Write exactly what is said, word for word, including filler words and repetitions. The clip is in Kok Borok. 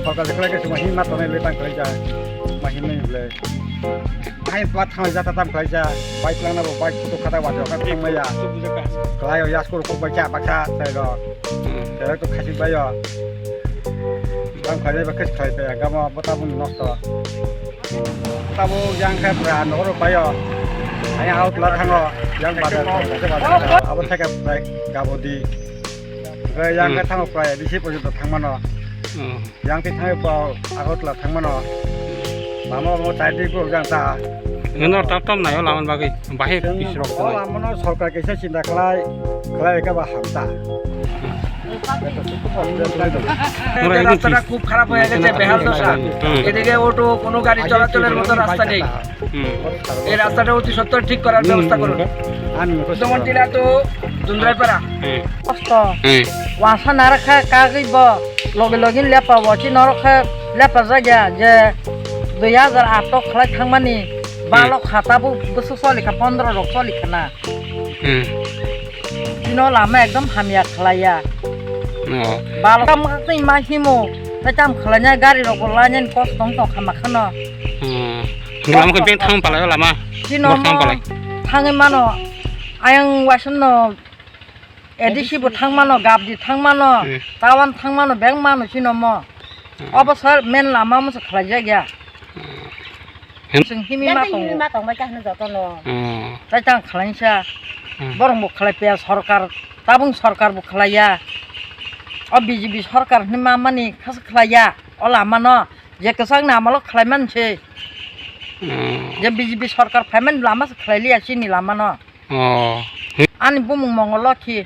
Kok kali kali sima hima tonai le tang kali ja. Ma hima ni le. Ai pa thang ja ta tam kali ja. Bai klang na bo bai tu khata wa ja ka thang ma ya. Kali ya skur ko bai cha ba cha tai do. Tera to khasi bai yo. Bang kali ba khas kali ta ga ma ba ta bun nosto. Tabo yang khe pura noro paio. Ayang out la thango. Yang bazar, bazar, bazar. Abo theke prai gabodi. Yang khe thango prai bisi porjonto thangmano. Yang khe thango pa Agartala thangmano. Lama mo chai di ko yang ta. Ngenor tap tam nayo laman bagwi. Bahir bisrok. Lama no sorkar kisa chinta khlai, khlai ka ba hamta. রাস্তাটা খুব খারাপ হয়ে গেছে, বেহাল দশা। এদিকে অটো, কোনো গাড়ি চলাচলের মতো রাস্তা নেই। এই রাস্তাটা অতি সত্বর ঠিক করার ব্যবস্থা করুন। দমন টিলা তো দুন্দরাইপাড়া। কষ্ট। ওয়াসা নারাখা কাগই ব লগে লগে লেপা বচি নরখা লেপা জায়গা যে দুই হাজার আট তো খালাই থাংমানি বারো খাতা বো বসু চলিখা পনেরো রক চলিখা না। Chino lama ekdom hamya khlaiya. Balo kam kha twi ma himo. Tai tam khlainai gari rok bo lainai kos tong tong kha ma khano. Lama khe beng thang palai o lama. Chino mo thangwi mano. Ayang waisam no A D C bo thang mano, Gabdi thang mano, Tawan thang mano, beng mano chino mo. Obo sir main lama mo se khlaijak ya. Chwng himi ma tongo. Himi ma tongbai kha hwnwi jotono. Tai tang khlainsa. Borok bo khlai paya sorkar, tabung sorkar bo khlaiya. O B J P sorkar hwnwi ma mani khasa khlaiya. O lama no je kwchak ni amalo khlai man se. Je B J P sorkar phai man lama se khlai liya chini lama no. Ani bumung Mongol Lokhi.